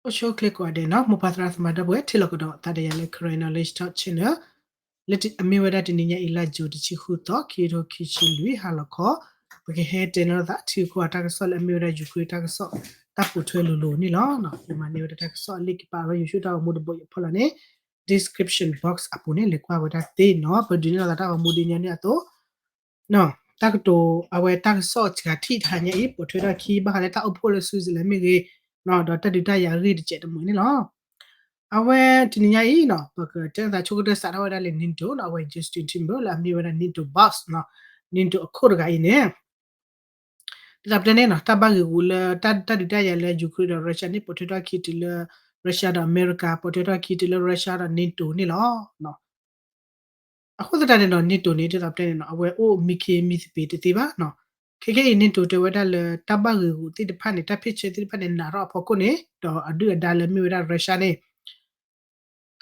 အိၣ်ဆူၣ်အိၣ်ချ့ကိးဂၤဒဲးနီၤ, မိၢ်ပၢ်သရၣ်သမါဒီပုၢ်ဝဲၢ် ထံၣ်လိာ်ကဒီးသးဒီးယၤလၢ Karen Knowledge Talk Channel လၢအမ့ၢ်ဝဲဒၣ်တနံၤညါအံၤ လါယူၤတဆံဃုသီ ခံကထိခံဆံလွံၢ် ဟါလီၤခီ, ပကဟဲတဲန့ၢ်လိာ်သးထံဂုၤကီၢ်ဂၤတၢ်ကစီၣ်လၢအမ့ၢ်ဝဲဒၣ် Ukraine တၢ်ကစီၣ် တၢ်ပိာ်ထွဲလိၤလိၤန့ၣ်လီၤ. ယမၤန့ၢ်ဝဲဒၣ်တၢ်ကစီၣ်အလံာ်ကပာ်လၢယိၤၡူၣ်တၢ်ဂီၤမူတဘိအံၤအဖီလာ်န့ၣ် description box အပူၤန့ၣ် လဲၤကွၢ်ဝဲဒၣ်သ့နီၤ, ပဒုးနဲၣ်လိာ်သးတၢ်ဂီၤမူဒ်ညီနုၢ်အသိး တၢ်ကတိၤ အဝဲတၢ်ကစီၣ်စှၤထံၣ်တဟါညါအံၤ ပိာ်ထွဲထီၣ်ခံ ဘၣ်ဃးလၢတၢ်အိၣ်ဖှိၣ်လၢ Switzerland မ့ၢ်ဂ့ၤ, ဒီးတၢ်ဒုးတၢ်ယၤအဂ့ၢ်တစဲးတမှဲၤန့ၣ်လီၤ. အဝဲတနံၤညါအံၤနီၤ ပကတဲသးဆိကတၢၢ်စးထီၣ်ဝဲဒၣ်လၢ NATO နီၤ, အဝဲ Justin Timberlake လၢအမ့ၢ်ဝဲဒၣ် NATO boss နီၤ, NATO အခိၣ်တဂၤအံၤန့ၣ် ဒ်သိးပတဲန့ၣ်နီၤ တၢ်ဘၣ်ဂ့ၢ်ဂူာ်လၢ တၢ်ဒုးတၢ်ယၤလၢ Ukraine ဒီး Russia န့ၣ် ပိာ်ထွဲထီၣ်ခံတုၤလၢ Russia ဒီးအမဲရကၤ, ပိာ်ထွဲထီၣ်ခံတုၤလၢ Russia ဒီး NATO န့ၣ်လီၤ. အဃိသတးန့ၣ်ဒီး NATO န့ၣ် ဒ်သိးပတဲန့ၣ်နီၤ အဝဲအိၣ်မံခ့မံသပ့ၤတသ့ဘၣ်နီၤ. ခဲခဲအံၤ NATO တဲဝဲဒၣ်လၢ တၢ်ဘၣ်ဂ့ၢ်ဂူာ်သ့ၣ်တဖၣ်န့ၣ် တၢ်ဖ့ၣ်ဆၢသ့ၣ်တဖၣ်န့ၣ် နးထီၣ်အဖီခိၣ်န့ၣ် ဒီးအဒုၣ်အဒါလၢမ့ၢ်ဝဲဒၣ် Russia န့ၣ်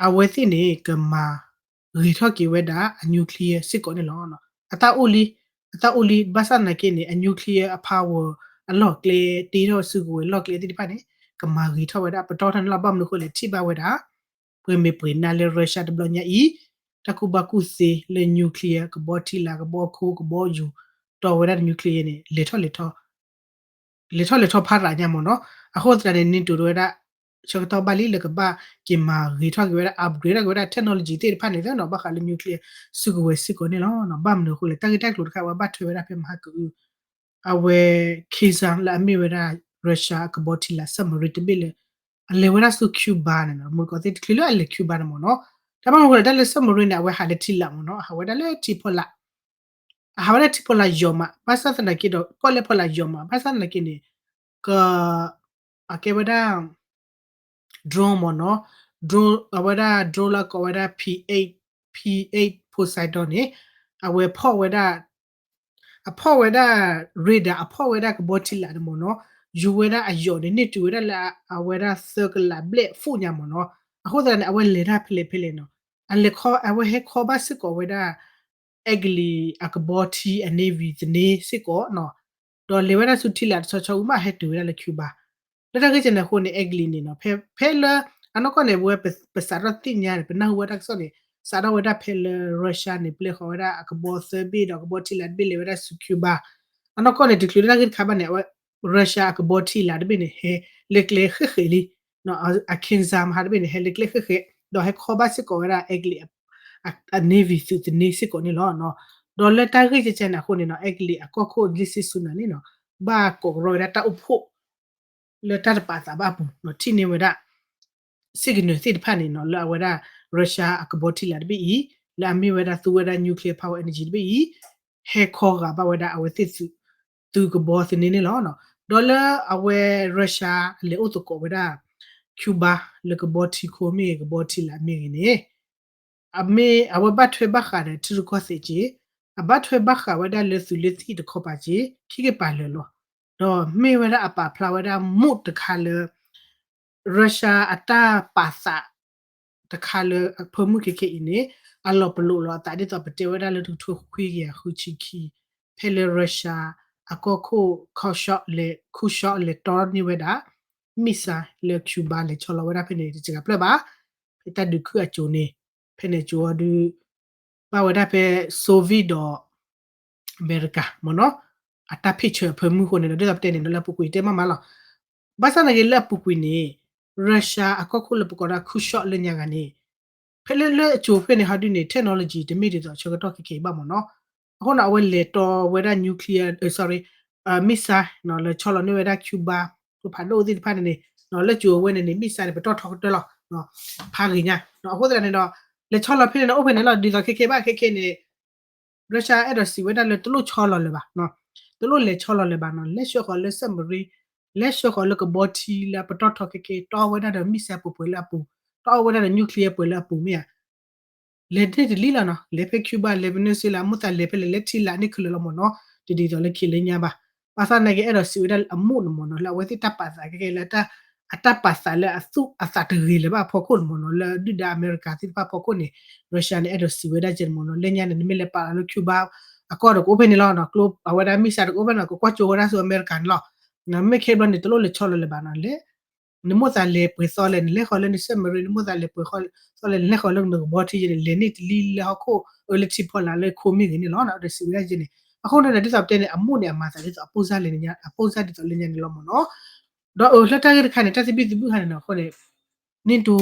အဝဲသ့ၣ်န့ၣ် ကမၤဂ့ၤထီၣ်က့ၤဝဲဒၣ်အ nuclear စ့ၢ်ကီးန့ၣ်လီၤ. အတၢ်အိၣ်လံ, အတၢ်အိၣ်လံ ဘၣ်ဆၣ်သနာ်က့န့ၣ် အ nuclear အ power အလီၢ်ကျဲ တ့ထီၣ်စုကဝဲၤလီၢ်ကျဲသ့ၣ်တဖၣ်န့ၣ် ကမၤဂ့ၤထီၣ်ဝဲဒၣ် ပတီၢ်ထီၣ်န့ၣ်လီၤ. ဘၣ်မနုၤအဃိလဲၣ် ထံၣ်ဘၣ်ဝဲဒၣ် ပှဲၤမ့ၢ်ပှဲၤနါလၢ Russia တဘျီညါအံၤ တၢ်ကူၣ်ဘၣ်ကူၣ်သ့လၢ nuclear ကဘီထံလာ် ကဘီခိ ကဘီယူၤ တီဝဲဒၣ် nuclear န့ၣ် လဲၤထီၣ်လဲၤထီၣ် လဲၤထီၣ်လဲၤထီၣ်ဖးရၤညါမ့ၢ်နီၤ. အဃိသတးန့ၣ် NATO တဲဝဲဒၣ် ဆၢကတီၢ်ဘၣ်လံလၢကဘၣ်က့ၤမၤဂ့ၤထီၣ်က့ၤဝဲဒၣ် upgrade ထီၣ်က့ၤဝဲဒၣ် technology သ့ၣ်တဖၣ်န့ၣ်နီၤ ဘၣ်ဃးလၢ nuclear စုကဝဲၤစ့ၢ်ကီးန့ၣ်လီၤ. ဘၣ်မနုၤအဃိလဲၣ် တၢ်ဂ့ၢ်တၢ်ကျိၤတခါ အဝဲဘၣ်ထွဲဝဲဒၣ်ဖဲမဟါကအု အဝဲ Kizan လၢအမ့ၢ်ဝဲဒၣ် Russia အကဘီထံလာ် submarine တဘ့ၣ်လၢ အလဲၤဝဲဒၣ်ဆူ Cuba န့ၣ်နီၤ, မုၢ်ကီၢ်သ့ၣ်တချုးလၢအလဲၤ Cuba န့ၣ်မ့ၢ်နီၤ. တၢ်ဘၣ်မနုၤအဃိလဲၣ် တၢ်လၢ submarine န့ၣ် အဝဲဟးလၢထံလာ်မ့ၢ်နီၤ, အဟးဝဲဒၣ်လၢထံဖီလာ် အဟးဝဲဒၣ်ထံဖီလာ်ယိာ်မး, ဘၣ်ဆၣ်သနာ်က့ဒီး ကီၢ်လဲၢ်ဖီလာ်ယိာ်မး, ဘၣ်ဆၣ်သနာ်က့န့ၣ် က အကဲဝဲဒၣ် drone မ့ၢ်နီၤ, drone အဝဲဒၣ် drone လၢကိးဝဲဒၣ် P eight, P eight Poseidon န့ၣ် အဝဲဖီၣ်ဝဲဒၣ် အဖီၣ်ဝဲဒၣ် radar အဖီၣ်ဝဲဒၣ်ကဘီထံလာ်န့ၣ်မ့ၢ်နီၤ, ယူၤဝဲဒၣ်အယိာ်န့ၣ် န့ၢ်တုၤဝဲဒၣ်လၢအဝဲဒၣ်သၢကလးဘျဲၣ် foot ညါမ့ၢ်နီၤ. အဃိသတးန့ၣ် အဝဲလဲၤတၢ်ဖဲလဲၣ်ဖဲလဲၣ်နီၤ, အလဲၤခီ အဝဲဟဲခီဘၣ်စ့ၢ်ကီးဝဲဒၣ် အဲကလံးအကဘီထံအ navy သန့စ့ၢ်ကီးနီၤ, ဒီးလဲၤဝဲဒၣ်ဆူထံလာ်တဆီဆီအူမး ဟဲတုၤဝဲဒၣ်လၢ Cuba. လၢတၢ်ဂ့ၢ်ကဲန့ၣ်အဃိန့ၣ် အဲကလံးန့ၣ်နီၤ ဖဲ ဖဲလၢ အနီၢ်ကီၢ်န့ၣ် ပဝဲပစးထီၣ်သ့ၣ်ညါန့ၣ် ပနၢ်ဟူဝဲတၢ်ကစီၣ်န့ၣ် စးထီၣ်ဝဲဒၣ်ဖဲလၢ Russia န့ၣ် ပျဲဃီၤဝဲဒၣ်အကဘီသၢဘ့ၣ်ဒီးကဘီထံလာ်တဘ့ၣ်လဲၤဝဲဒၣ်ဆူ Cuba. အနီၢ်ကီၢ်န့ၣ် တချုးလၢတၢ်ဂ့ၢ်တခါဘၣ်န့ၣ် အဝဲ Russia အကဘီထံလာ်တဘ့ၣ်န့ၣ် ဟဲလၢကျဲဃဲးဃဲးလံ အ Kinzhal မဟါတဘ့ၣ်န့ၣ် ဟဲလၢကျဲဃဲးဃဲး ဒီးဟဲခီဘၣ်စ့ၢ်ကီးဝဲဒၣ် အဲကလံး အ navy သုးသန့စ့ၢ်ကီးန့ၣ်လီၤ. ဒီးလၢတၢ်ဂ့ၢ်ကဲကဲန့ၣ်အဃိန့ၣ်နီၤ အဲကလံးအကီၢ်ခိၣ် လံစ့စူနၤန့ၣ်နီၤ ဘၣ်ကိးကရီဝဲဒၣ်တၢ်အိၣ်ဖှိၣ် လၢတၢ်တပာ်သးဘၣ်အပူၤနီၤ ထံၣ်န့ၢ်ဝဲဒၣ် signal သ့ၣ်တဖၣ်န့ၣ်နီၤ လၢအဝဲဒၣ် Russia အကဘီထံလာ်တဘ့ၣ်အံၤ လၢအမ့ၢ်ဝဲဒၣ်သူဝဲဒၣ် nuclear power energy တဘ့ၣ်အံၤ ဟဲခီဂာ်ဘၣ်ဝဲဒၣ်အဝဲသ့ၣ်သုး သုးကဘီသန့န့ၣ်လီၤ. ဒီးလၢအဝဲ Russia အလဲၤအိၣ်သကိးဝဲဒၣ် Cuba လၢကဘီထံခိၣ်မ့ၢ်ဂ့ၤ ကဘီထံလာ်မ့ၢ်ဂ့ၤန့ၣ် အမ့ၢ်အဝဲဘၣ်ထွဲဘၣ်ဃးဒီးထံရူၢ်ကီၢ်သဲးက့ အဘၣ်ထွဲဘၣ်ဃးဝဲဒၣ်လၢသုးလၢသံၣ်တခီပၤက့ ခံကပၤလၢာ်လီၤ. ဒီးမ့ၢ်ဝဲဒၣ်အပာ်ဖျါဝဲဒၣ်မူးတခါလၢ Russia အတၢ်ပာ်သးတခါလၢအဖၢမုၢ်ခဲခဲအံၤန့ၣ် အလီၤပလိာ်လီၤအသးဒ်သိးပတဲဝဲဒၣ်လၢတကထိခွံကယၤဃုဆံခံ ဖဲလၢ Russia အကီၢ်ခိၣ် Khrushchev လဲၤ Khrushchev လဲၤတီန့ၢ်ဝဲဒၣ် missile လၢ Cuba လဲၤဆီလီၤဝဲဒၣ်ဖဲန့ၣ် တစှၤပျၢၢ်ဘၣ် ဖဲတၢ်ဒုးခုအစိၤန့ၣ် ဖဲန့ၣ်အစိၤအီၤဒုး ဘၣ်ဝဲဒၣ်ဖဲ Soviet ဒီး အမဲရကၤမ့ၢ်နီၤ အတၢ်ဖ့ၣ်ဆၢအဖၢမုၢ်အဃိန့ၣ်ဒီး ဒ်သိးပတဲန့ၣ်ဒီးလၢအပူၤကွံာ်တဲမးမးလီၤ. ဘၣ်ဆၣ်သနာ်က့လၢအပူၤကွံာ်န့ၣ် Russia အကီၢ်ခိၣ်လၢပကိးဒၣ် Khrushchev လၢညါဂၤန့ၣ် ဖဲလၢလၢအစိၤဖဲန့ၣ်ဟီဒုန့ၣ် technology တမ့ၢ်ဒ်သိးဆၢကတီၢ်ခဲခဲအံၤဘၣ်မ့ၢ်နီၤ. အဃိန့ၣ် အဝဲလဲၤတီဝဲဒၣ် nuclear, sorry, missile လဲၤဆီလီၤန့ၢ်ဝဲဒၣ် Cuba ဖးဒိၣ်သ့ၣ်တဖၣ်န့ၣ်န့ၣ် လၢစိၤအဝဲန့ၣ်န့ၣ် missile န့ၣ် ပတီၢ်ထီကတၢၢ်လီၤ ဖးဂ့ၤညါ. အဃိသတးန့ၣ်ဒီး လဲၤဆီလီၤဖဲန့ၣ်န့ၣ် အိၣ်ဖဲန့ၣ်လီၤ ဒ်သိးခဲခဲဘၣ်ခဲခဲန့ၣ် Russia အဲၣ်ဒိးစံးဝဲဒၣ်လၢတလိၣ်ဆီလီၤလၢၤဘၣ်, တလိၣ်လဲၤဆီလီၤလၢၤဘၣ်နီၤ, လဲၤဆှၢဃီၤလၢ submarine, လဲၤဆှၢဃီၤလၢကဘီထံလၢပတီၢ်ထီခဲခဲ တီၢ်ဝဲဒၣ်ဒီး missile ပှဲၤပှဲၤလၢအပူၤ, တီၢ်ဝဲဒၣ်ဒီး nuclear ပှဲၤလၢအပူၤမ့ၢ်ဧါ. လဲၤန့ၢ်တလံလီၤနီၤ, လဲၤဖဲ Cuba လဲၤ Venezuela မိၣ်သးလဲၤဖဲလဲၣ် လဲၤထံလာ်န့ၣ်ခဲလၢာ်လီၤမ့ၢ်နီၤ, တဒ်သိးလၢခံလၢညါဘၣ်. ဘၣ်ဆၣ်သနာ်က့ အဲၣ်ဒိးစံးဝဲဒၣ်လၢအမူးန့ၣ်မ့ၢ်နီၤ, လၢအဝဲသ့ၣ်တၢ်ပာ်သးခဲခဲလၢ အတၢ်ပာ်သးလၢအသူၣ်အသးတဂ့ၤလၢၤဘၣ်အဖီခိၣ်န့ၣ်မ့ၢ်နီၤ, လၢဒုၣ်ဒါအမဲရကၤသ့ၣ်တဖၣ်အဖီခိၣ်န့ၣ် Russia န့ၣ် အဲၣ်ဒိးစံးဝဲဒၣ်ကဲန့ၣ်မ့ၢ်နီၤ, လၢညါန့ၣ် နမ့ၢ်လဲၤပာ်လီၤလၢ Cuba အကီၢ်ဒီးကအိၣ်ဖဲန့ၣ်လီၤ, ကျိ အဝဲဒၣ် missile တကအိၣ်ဖဲန့ၣ် ကကွၢ်ကၠိဝဲဒၣ်ဆူအမဲရကၤန့ၣ်လီၤ. မ့ၢ်ခဲဘျီန့ၣ် တလိၣ်လဲၤဆီလီၤလၢၤဘၣ်နီၤ, လဲၤ နမိၣ်သးလဲၤပှဲၤသီလဲၣ် နလဲၤဃီၤလၢန submarine နမိၣ်သးလဲၤပှဲၤသီလဲၣ် နလဲၤဃီၤလၢနကဘီထံယဲန့ၣ် လဲၤန့ၢ်တလံလၢဟီၣ်ခိၣ် အၢလၢထံဖီလာ်လၢခိမ့ၢ်ဂ့ၤန့ၣ်လီၤ. ဒီးစံးဝဲဒၣ်ယဲန့ၣ် အဃိန့ၣ်ဒီး ဒ်သိးပတဲန့ၣ် အမိၢ်န့ၣ် အမၤသးဒ်သိး အပိၢ်စၢ်လဲၣ်န့ၣ် အပိၢ်စၢ်ဒ်သိးလၢညါန့ၣ်လီၤမ့ၢ်နီၤ. ဒီးအၢ လၢတၢ်ဂ့ၢ်တခါန့ၣ် တၢ်သဘံၣ်သဘုၣ်ခါန့ၣ်နီၤ အဃိန့ၣ် NATO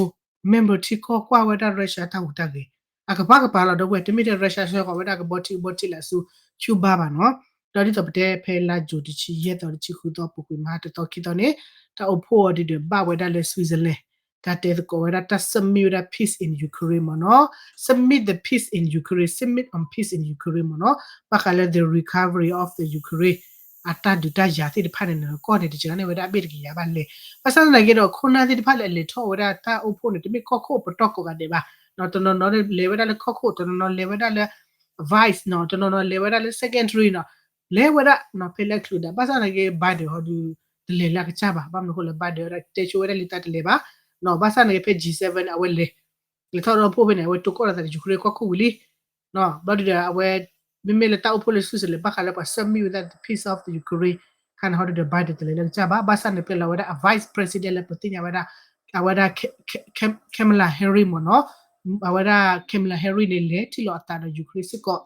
member ထံကီၢ်ကွၢ်ဝဲဒၣ် Russia တၢ်ဟူးတၢ်ဂဲၤ အကပၤကပၤလီၤ ဒီပုၢ်ဝဲၢ် တမ့ၢ်ထဲ Russia စ့ၢ်ကီးဝဲဒၣ်ကဘီထံကဘီထံးလၢအဆူ Cuba ဘၣ်နီၤ. ဒီးဒ်သိးပတဲဖဲလါယူၤတဆံယဲၢ်သီ တဆံဃုသီ ပူၤကွံာ်မဟါတသီခံသီန့ၣ် တၢ်အိၣ်ဖှိၣ်အီၤဒ်ဒီး ဘၣ်ဝဲဒၣ်လၢ Switzerland တၢ်တဲသကိးဝဲဒၣ် တၢ် submit ဝဲဒၣ် peace in Ukraine မ့ၢ်နီၤ. Submit the peace in Ukraine, submit on peace in Ukraine မ့ၢ်နီၤ. ဘၣ်ဃးလၢ the recovery of the Ukraine အတၢ်ဒုးတၢ်ယၤသ့ၣ်တဖၣ်န့ၣ် နကီၢ်န့ၣ် တစှၤန့ၢ်ဝဲဒၣ်အဘ့ၣ်တကယၤဘၣ်လဲၣ်. ဘၣ်ဆၣ်သနာ်က့ဒီး ခိၣ်နၢ်သ့ၣ်တဖၣ်လၢအလဲၤထီၣ်ဝဲဒၣ်တၢ်အိၣ်ဖှိၣ်န့ၣ် တမ့ၢ်ကီၢ်ခိၣ်ပတီၢ်ကိးဂၤဒဲးဘၣ်. တနီၤနီၤလဲၤဝဲဒၣ်လၢကီၢ်ခိၣ် တနီၤနီၤလဲၤဝဲဒၣ်လၢ vice နီၤ တနီၤနီၤလဲၤဝဲဒၣ်လၢ secretary နီၤ လဲၤဝဲဒၣ်နီၤ ဖဲလၢအချုးဒၣ် ဘၣ်ဆၣ်သနာ်က့ Biden ဟီဒုး တလဲၤလၢအကစၢ်ဘၣ်. ဘၣ်မနုၤအဃိလဲၣ် Biden ဝဲဒၣ်တဲဆိဝဲဒၣ်လံသးတလဲၤဘၣ်နီၤ ဘၣ်ဆၣ်သနာ်က့ ဖဲ G seven န့ၣ် အဝဲလဲၤ လဲၤထီၣ်ဒီးအိၣ်ဖှိၣ်ဖဲန့ၣ် အဝဲတိၢ်ကီၢ်လီၤသးဒီး Ukraine ကီၢ်ခိၣ်ဝံၤလံ ဘျီဒုဒီး အဝဲ မ့မ့ၢ်လၢတၢ်အိၣ်ဖှိၣ်လၢ Switzerland ဘၣ်ဃးလၢပှၤ submit ဝဲဒၣ် the peace of the Ukraine ခါန့ၣ် ဟီဒုဒီး Biden တလဲၤလၢကစၢ်ဘၣ်. ဘၣ်ဆၣ်န့ၣ် ပျဲလီၤဝဲဒၣ်အ vice president လၢပသ့ၣ်ညါဝဲဒၣ် အဝဲဒၣ် Kamala Harris မ့ၢ်နီၤ အဝဲဒၣ် Kamala Harris န့ၣ် လဲၤထံၣ်လီၤအသးဒီး Ukraine စ့ၢ်ကီး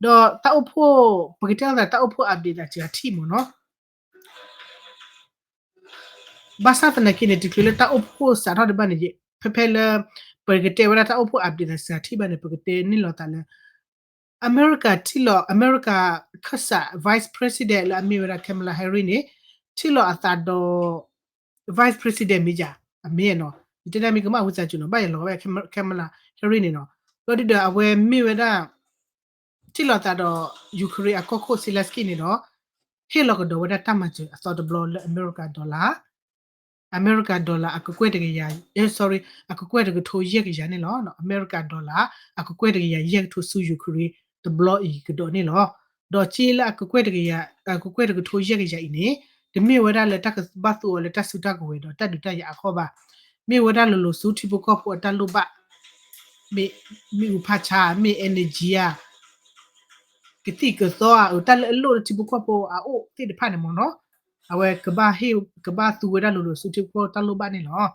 ဒီးတၢ်အိၣ်ဖှိၣ် ပကတဲအသးတၢ်အိၣ်ဖှိၣ် update သးစှၤထံၣ်မ့ၢ်နီၤ ဘၣ်ဆၣ်သနာ်က့န့ၣ် တချုးလၢတၢ်အိၣ်ဖှိၣ်စးထီၣ်ဒံးဘၣ်န့ၣ် ဖဲဖဲလၢ ပကတဲဝဲဒၣ်တၢ်အိၣ်ဖှိၣ် update သးစှၤထံၣ်ဘၣ်န့ၣ် ပကတဲန့ၢ်လီၤသးလၢ အမဲရကၤထံၣ်လီၤ အမဲရကၤခၢၣ်စး vice president လၢအမ့ၢ်ဝဲဒၣ် Kamala Harris န့ၣ် ထံၣ်လီၤအသးဒီး vice president မ့ၢ်ယၤ အမ့ၢ်နီၤ ယတဲဒၣ်မ့ၢ်ကမၣ်ဝံသးစူၤနီၤ ဘၣ်ယလီၤဝဲ Kamala Harris န့ၣ်နီၤ ဘျီဒုဒီးအဝဲမ့ၢ်ဝဲဒၣ် ထံၣ်လီၤသးဒီး Ukraine အကီၢ်ခိၣ် Zelensky န့ၣ်ဒီး ဟ့ၣ်လီၤကဒီးဝဲဒၣ်တၢ်မၤစၢၤအသီတဘျီလၢအမဲရကၤ dollar အမဲရကၤ dollar အကကွဲၢ်တကယၤ sorry အကကွဲၢ်တကထိယဲၢ်ကယၤန့ၣ်လီၤ. အမဲရကၤ dollar အကကွဲၢ်တကယၤယဲၢ်ကထိဆူ Ukraine တဘျီအံၤကဒီးန့ၣ်လီၤ. ဒီးစ့လၢအကကွဲၢ်တကယၤ အကကွဲၢ်တကထိယဲၢ်ကယၤအံၤန့ၣ် တမ့ၢ်ဝဲဒၣ်လၢတၢ်ကဘၣ်သူအီၤလၢတၢ်စုတၢ်ကဝဲၤဒီးတၢ်ဒုးတၢ်ယၤအဂီၢ်ဘၣ်. မ့ၢ်ဝဲဒၣ်လိၤလိၤဆူထံဖိကီၢ်ဖိအတၢ်လိၣ်ဘၣ် မ့ၢ်အူဖးဆါ မ့ၢ် energy ဧါ ကသံၣ်ကသီဧါ တၢ်လၢအလိၣ်လၢထံဖိကီၢ်ဖိအအိၣ်သ့ၣ်တဖၣ်န့ၣ်မ့ၢ်နီၤ အဝဲကဘၣ်ဟ့ၣ် ကဘၣ်သူဝဲဒၣ်လိၤလိၤဆူထံဖိကီၢ်ဖိတၢ်လိၣ်ဘၣ်န့ၣ်လီၤ.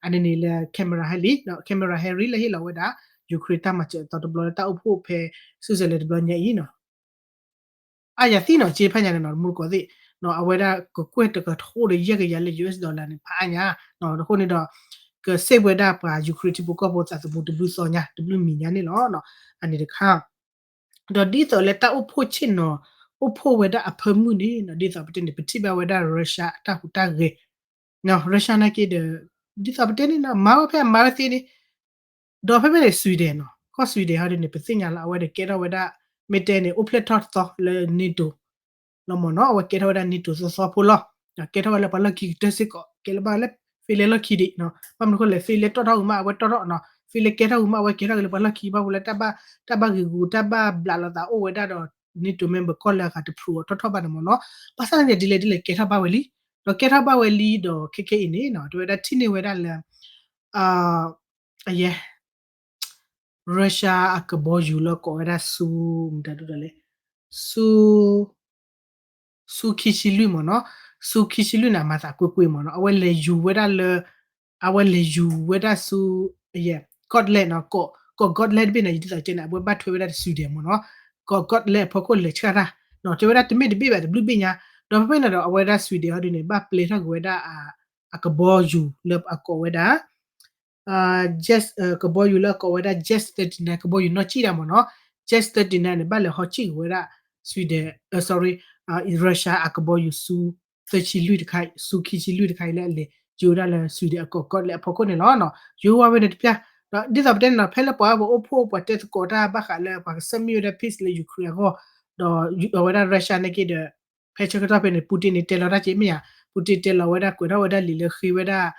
အန့ၣ်န့ၣ်လၢ Kamala Harris လီၤ Kamala Harris လၢဟ့ၣ်လီၤဝဲဒၣ် Ukraine တၢ်မၤစၢၤအသီတဘျီလၢတၢ်အိၣ်ဖှိၣ်ဖဲ Switzerland တဘျီညါအံၤနီၤ အါယၤသံနီၤ စ့ဖးညါန့ၣ်နီၤ တမူတကိးသ့ၣ် အဝဲဒၣ်ကကွဲၢ်တကထိဒီးယဲၢ်ကယၤလၢ US dollar န့ၣ် ဖးအါညါ အဃိန့ၣ်ဒီး ကစ့ၢ်ဝဲဒၣ်ပှၤ Ukraine ထံဖိကီၢ်ဖိသးသမူတဘျုးသီညါ တဘျုးမံၤညါန့ၣ်လီၤ. အန့ၣ်တခါ ဒီးဒ်သိးလၢတၢ်အိၣ်ဖှိၣ်ဆ့ၣ်နီၤ အိၣ်ဖှိၣ်ဝဲဒၣ်အဖၢမုၢ်န့ၣ် ဒ်သိးပတဲန့ၣ် ပထံၣ်ဘၣ်ဝဲဒၣ် Russia အတၢ်ဟူးတၢ်ဂဲၤ Russia နာ်က့ဒီး ဒ်သိးပတဲန့ၣ်နီၤ မၤဝဲဖဲအမၤဝဲသ့န့ၣ် ဒီးဖဲဖဲန့ၣ် Sweden နီၤ ကီၢ် Sweden ဟီဒ်န့ၣ် ပသ့ၣ်ညါလီၤ အဝဲဒီးကဲထီၣ်ဝဲဒၣ် မ့ၢ်တဲန့ၣ် အိၣ်ဖျဲၣ်ထီၣ်တသီလၢ NATO လီၤမ့ၢ်နီၤ အဝဲကဲထီၣ်ဝဲဒၣ် NATO သီသီဖိလီၤ. ကဲထီၣ်ဝဲလၢပှၤလီၢ်ခံကတၢၢ်စ့ၢ်ကီး ကဲလၢဘၣ်လၢ Finland လီၢ်ခံဒံး ဘၣ်မနုၤအဃိလဲၣ် Finland တီၣ်ထီၣ်ဝံၤမး အဝဲတီၣ်ထီၣ်နီၤ Finland ကဲထီၣ်ဝံၤမး အဝဲကဲထီၣ်က့ၤလၢပှၤလီၢ်ခံဘၣ်ဝဲလၢ တၢ်ဘၣ်ဂ့ၤဂူၤ တၢ်ဘၣ်ဘျးလိာ်သးအိၣ်ဝဲဒၣ်ဒီး NATO member ကီၢ်လၢအဂၤတဖုအီၤတီၣ်ထီၣ်ဘၣ်န့ၣ်မ့ၢ်နီၤ ဘၣ်ဆၣ်သနာ်က့ဒ်လဲၣ်ဒ်လဲၣ်ကဲထီၣ်ဘၣ်ဝဲလံ ဒီးကဲထီၣ်ဘၣ်ဝဲလံဒီး ခဲခဲအံၤန့ၣ်နီၤ တဝဲဒၣ်ထံၣ်န့ၢ်ဝဲဒၣ်လၢ အယဲ Russia အကဘီယူၤလၢကိးဝဲဒၣ်ဆူ မတၤဒ်လဲၣ် ဆူ ဆူခံဆံလွံၢ်မ့ၢ်နီၤ ဆူခံဆံလွံၢ်န့ၣ် အမၤသးကွ့ၢ်ကွ့ၢ်မ့ၢ်နီၤ အဝဲလဲၤယူၤဝဲဒၣ်လၢ အဝဲလဲၤယူၤဝဲဒၣ်ဆူ အယဲ Gotland နီၤ ကီး Gotland တဘ့ၣ်န့ၣ် ယဒ်သိးကဲန့ၣ် အဝဲဘၣ်ထွဲဝဲဒၣ် Sweden မ့ၢ်နီၤ ကီး Gotland အဖီခိၣ်လဲၤဆှၣ်တၢ် တဲဝဲဒၣ်တမ့ၢ်တဘ့ၣ်ဘၣ် တဘျုးဘ့ၣ်ညါ ဒီးဖဲဖဲန့ၣ်ဒီး အဝဲဒၣ် Sweden ဟီဒ်န့ၣ် ဘၣ်ပျဲထီၣ်က့ၤဝဲဒၣ် အကဘီယူၤလၢအကိးဝဲဒၣ် Jet ကဘီယူၤလၢအကိးဝဲဒၣ် Jet thirty-nine ကဘီယူၤနီၢ်ကံၣ်တၢ်မ့ၢ်နီၤ Jet thirty-nine န့ၣ် ဘၣ်လဲၤဟီကံၣ်က့ၤဝဲဒၣ် Sweden sorry Russia အကဘီယူၤဆူ သၢဆံလွံၢ်တခါ ဆူခံဆံလွံၢ်တခါအံၤလၢအလဲၤ ယူၤဝဲဒၣ်လၢ Sweden အကီး Gotland အဖီခိၣ်န့ၣ်လီၤ. ယူၤဝဲဖဲန့ၣ်တပျၢ် ဒီးဒ်သိးပတဲန့ၣ်နီၤ ဖဲလၢပှၤအဝဲအိၣ်ဖှိၣ်ပှၤတဲသကိးတၢ်ဘၣ်ဃးလၢပှၤက submit ဝဲဒၣ် peace လၢ Ukraine အဂီၢ် ဒီးအဝဲဒၣ် Russia နာ်က့ဒီး ဖဲဆၢကတီၢ်ဖဲန့ၣ် Putin န့ၣ် တဲလီၤတၢ်က့မ့ၢ်ဧါ Putin တဲလီၤဝဲဒၣ် ကွဲးထီၣ်ဝဲဒၣ်လံာ်လၢဃ့ဝဲဒၣ်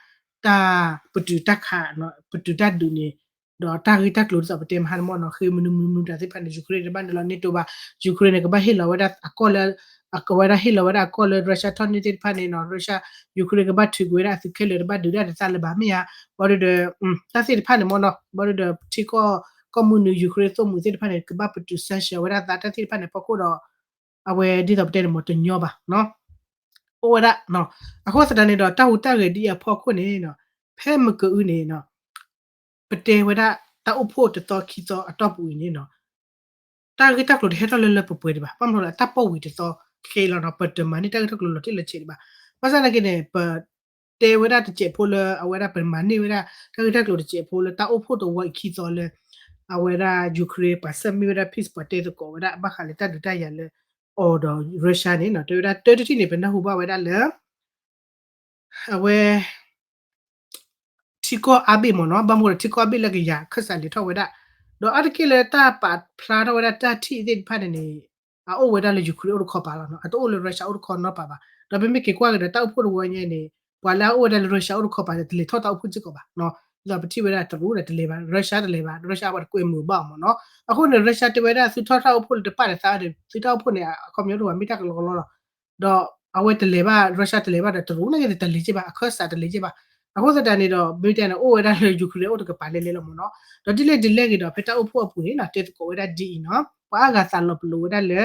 တၢ်ပတုာ်တၢ်ခး ပတုာ်တၢ်ဒုးန့ၣ် ဒီးတၢ်ဂ့ၢ်တၢ်ကျိၤဒ်သိးပတဲမဟါန့ၣ်မ့ၢ်နီၤ ဃ့မနုၤမနုၤမနုၤတၢ်သ့ၣ်တဖၣ်န့ၣ် Ukraine န့ၣ် တဘၣ်နုာ်လီၤ NATO ဘၣ် Ukraine န့ၣ် ကဘၣ်ဟ့ၣ်လီၤဝဲဒၣ်အကီၢ်လၢ အဝဲဒၣ်ဟ့ၣ်လီၤဝဲဒၣ်အကီၢ်လၢ Russia ထီၣ်န့ၢ်သ့ၣ်တဖၣ်န့ၣ်နီၤ Russia Ukraine ကဘၣ်ထုးကွံာ်ဝဲဒၣ်အသုးခဲလၢာ် တဘၣ်ဒုးဒၣ်တသးလၢၤဘၣ်မ့ၢ်ဧါ ဘၣ်ဒီး တၢ်သ့ၣ်တဖၣ်န့ၣ်မ့ၢ်နီၤ ဘၣ်ဒီးထံကီၢ် ကီၢ်မုၢ်နုာ် Ukraine သိၣ်မှံၤသ့ၣ်တဖၣ်န့ၣ် ကဘၣ်ပတုာ် sanction ဝဲဒၣ်သးတၢ်သ့ၣ်တဖၣ်န့ၣ် ဖီခိၣ်ဒီး အဝဲဒ်သိးပတဲန့ၣ်မ့ၢ်တညီဘၣ်နီၤ အိၣ်ဝဲဒၣ်, အဃိသတးန့ၣ်ဒီး တၢ်ဟူးတၢ်ဂဲၤဒ်အံၤအဖီခိၣ်န့ၣ်, ဖဲမုၢ်ကအုန့ၣ်, ပတဲဝဲဒၣ်တၢ်အိၣ်ဖှိၣ်တသီခံသီအတီၢ်ပူၤအံၤန့ၣ်, တၢ်ဂ့ၢ်တၢ်ကျိၤတဟဲထီၣ်လၢလၢပှဲၤပှဲၤဒံးဘၣ်, ဘၣ်မနုၤလၢအတၢ်ပိာ်ဝံၤတသီခဲလီၤနီၤ, ပတမၤန့ၢ်တၢ်ဂ့ၢ်တၢ်ကျိၤလီၤတံၢ်လီၤဆဲးဒံးဘၣ်. ဘၣ်ဆၣ်သနာ်က့န့ၣ် ပတဲဝဲဒၣ်တစဲးဖိလၢအဝဲဒၣ်ပမၤန့ၢ်ဝဲဒၣ် တၢ်ဂ့ၢ်တၢ်ကျိၤတစဲးဖိလၢတၢ်အိၣ်ဖှိၣ်တဝီအံၤခံသီလၢ အဝဲဒၣ် Ukraine ပှၤဆဲးမံဝဲဒၣ် peace ပှၤတဲသကိးဝဲဒၣ် ဘၣ်ဃးလၢတၢ်ဒုးတၢ်ယၤလၢအီၤဒီး Russia န့ၣ်နီၤ, တဲဝဲဒၣ်တၢတထံၣ်န့ၣ် ပနၢ်ဟူဘၣ်ဝဲဒၣ်လၢ အဝဲ ထံကီၢ်အါဘ့ၣ်မ့ၢ်နီၤ, ဘၣ်မနုၤဒီးထံကီၢ်အါဘ့ၣ်လၢကယၤခၢၣ်စးလဲၤထီၣ်ဝဲဒၣ်, ဒီးအါတက့ၢ်လၢတၢ်ပာ်ဖျါထီၣ်ဝဲဒၣ်တၢ်ထံၣ်သ့ၣ်တဖၣ်န့ၣ်န့ၣ် အအိၣ်ဝဲဒၣ်လၢ Ukraine အိၣ်တခီပၤလီၤနီၤ, အတအိၣ်လၢ Russia အိၣ်တခီနီတပၤဘၣ်. ဒီးပမ့ၢ်က့ၤကွၢ်က့ၤဒီးတၢ်အိၣ်ဖှိၣ်တဝီညါန့ၣ် ပှၤလၢအအိၣ်ဝဲဒၣ်လၢ Russia အိၣ်တခီပၤန့ၣ် တလဲၤထီၣ်တၢ်အိၣ်ဖှိၣ်စ့ၢ်ကီးဘၣ်. ဒ်သိးပထံၣ်ဝဲဒၣ်တရူးဒီးတလဲၤဘၣ်, Russia တလဲၤဘၣ်, Russia ပှၤတကွဲမုာ်ဘၣ်အီၤမ့ၢ်နီၤ. အဃိန့ၣ် Russia တဲဝဲဒၣ်သုထီၣ်တၢ်အိၣ်ဖှိၣ်လၢတပာ်တသးဒီး သုတၢ်အိၣ်ဖှိၣ်န့ၣ် အခီပညီတအိၣ်ဘၣ် မ့ၢ်တၢ်ကလီကလီလီၤ. ဒီးအဝဲတလဲၤဘၣ်, Russia တလဲၤဘၣ်ဒီး တရူးန့ၣ်က့ၤတလဲၤက့ၤဘၣ်, အခၢၣ်စးတလဲၤက့ၤဘၣ်. အဃိသတးန့ၣ်ဒီး မ့ၢ်တဲန့ၣ် အိၣ်ဝဲဒၣ်လၢ Ukraine အိၣ်တကပၤလဲၣ်လဲၣ်လီၤမ့ၢ်နီၤ. ဒီးဒ်လဲၣ်ဒ်လဲၣ်ဂ့ၤဒီး ဖဲတၢ်အိၣ်ဖှိၣ်အပူၤန့ၣ်နီၤ တဲသကိးဝဲဒၣ်ဒ်အံၤနီၤ, ပှၤအါဂၤသးလီၤပလိာ်ဝဲဒၣ်လၢ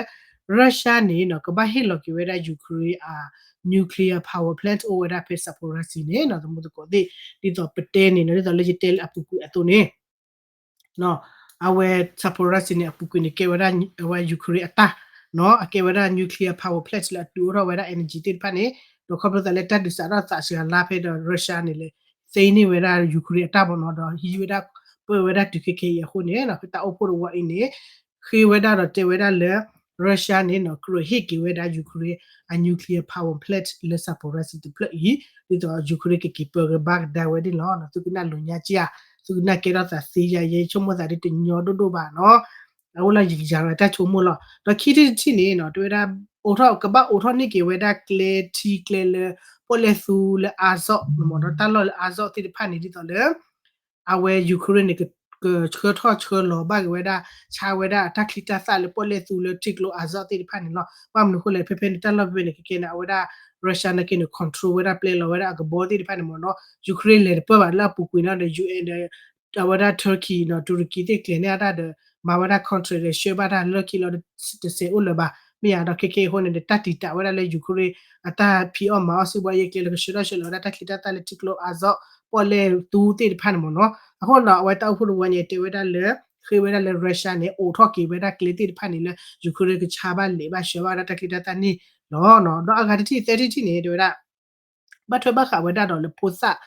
Russia န့ၣ်နီၤ ကဘၣ်ဟ့ၣ်လီၤက့ၤဝဲဒၣ် Ukraine အ nuclear power plant အိၣ်ဝဲဒၣ်ဖဲ Zaporizhzhia န့ၣ်နီၤ, သမူသကိးသ့ၣ်, ဒ်သိးပတဲန့ၣ်နီၤ ဒ်သိးလၢယတဲလၢအပူၤကွံာ်အသိးန့ၣ် အဝဲ Zaporizhzhia န့ၣ် အပူၤကွံာ်န့ၣ် ကဲဝဲဒၣ်အဝဲ Ukraine အတၢ်နီၤ, အကဲဝဲဒၣ် nuclear power plant လၢအတုၤအိၣ်ထီၣ်ဝဲဒၣ် energy သ့ၣ်တဖၣ်န့ၣ်, ဒီးခီဖျိသးလၢတၢ်ဒုးစးထီၣ်သးစှၤလါဖဲဒီး Russia န့ၣ်လဲၤသ့န့ၢ်ဝဲဒၣ် Ukraine အတၢ်မ့ၢ်နီၤ, ဒီးဟံးဝဲဒၣ်ပၢဝဲဒၣ်တုၤခဲခဲအံၤအဃိန့ၣ် ဖဲတၢ်အိၣ်ဖှိၣ်တဝီအံၤန့ၣ် ဃ့ဝဲဒၣ်ဒီးတဲဝဲဒၣ်လၢ Russia န့ၣ်နီၤ ကြၢးဟ့ၣ်က့ၤဝဲဒၣ် Ukraine အ nuclear power plant လၢ Zaporizhzhia တဖျၢၣ်အံၤ, ဒ်သိး Ukraine ကက့ၤပၢကဘၣ်ကဒါဝဲဒၣ်လီၤ. သုကနၣ်လိာ်ညါက့ၤဧါ, သုကနၣ်ကဲထီၣ်သးသ့ယၤ ယဲဆိကမိၣ်သးဒ်တညီဒိၣ်ဒိၣ်ဘၣ်နီၤ, အအိၣ်လၢယကယၤရၤတၢ်ဆိကမိၣ်လီၤ. ဒီးခံထံၣ်တထံၣ်န့ၣ်နီၤ တဲဝဲဒၣ် အိးထီၣ် ကဘၣ်အိးထီၣ်န့ၢ်က့ၤဝဲဒၣ်ကျဲထံကျဲလၢ ပီၣ်လဲၣ်သူလၢ Azov မ့ၢ်နီၤ, တၢ်လီၢ်လၢ Azov သ့ၣ်တဖၣ်န့ၣ် ဒ်သိးလၢ အဝဲ Ukraine န့ၣ် ကဆှၢထီၣ်ဆှၢလီၤဘၣ်က့ၤဝဲဒၣ် ဆါဝဲဒၣ်တၢ်ချံတၢ်သၣ်လၢပီၣ်လဲၣ်သူလၢထံကျိ Azov သ့ၣ်တဖၣ်န့ၣ်လီၤ. ဘၣ်မနုၤအဃိလဲၣ် ဖဲဖဲန့ၣ်တၢ်လီၢ်ဖဲဖဲန့ၣ် ခဲကဲန့ၣ် အဝဲဒၣ် Russia နာ်က့န့ၣ် control ဝဲဒၣ် ပျဲလီၤဝဲဒၣ်အကဘီသ့ၣ်တဖၣ်န့ၣ်မ့ၢ်နီၤ, Ukraine လဲၤတပၢၢ်ဘၣ်လၢအပူၤကွံာ်နီၤဒီး ယူၣ်အဲၣ်ဒီး အဝဲဒၣ် Turkey နီၤ တူရကံသ့ၣ်ကျဲၤန့ၢ်အတၢ်ဒီး မၤဝဲဒၣ် contract ဒီးဆှၢဘၣ်တၢ်လၢခံလီၤ တစဲးအိၣ်လၢၤဘၣ်. မ့ၢ်ယါဒီးခဲကဲအံၤအဃိန့ၣ်ဒီး တၢ်တံာ်တာ်ဝဲဒၣ်လၢ Ukraine အတၢ်ဖံးအီၣ်မၤအီၣ် စံးဘှါယဲကျဲလၢကဆှၢထီၣ်ဆှၢလီၤဝဲဒၣ်တၢ်ချံတၢ်သၣ်လၢထံကျိ Azov ပီၣ်လဲၣ်သူသ့ၣ်တဖၣ်န့ၣ်မ့ၢ်နီၤ. အဃိဒီး အဝဲတၢ်အိၣ်ဖှိၣ်တဝီညါတဲဝဲဒၣ်လၢ ဃ့ဝဲဒၣ်လၢ Russia န့ၣ် အိးထီၣ်က့ၤဝဲဒၣ်ကျဲသ့ၣ်တဖၣ်န့ၣ်လၢ Ukraine ကဆါဘၣ်လဲၤဘၣ်ဆှၢဘၣ်ဝဲဒၣ်တၢ်ချံတၢ်သၣ်န့ၣ်လီၤ. ဒီးအဂၤတထံၣ်သၢထံၣ်တထံၣ်န့ၣ် တဲဝဲဒၣ် ဘၣ်ထွဲဘၣ်ဃးဝဲဒၣ်ဒီးလၢဖိသၣ်,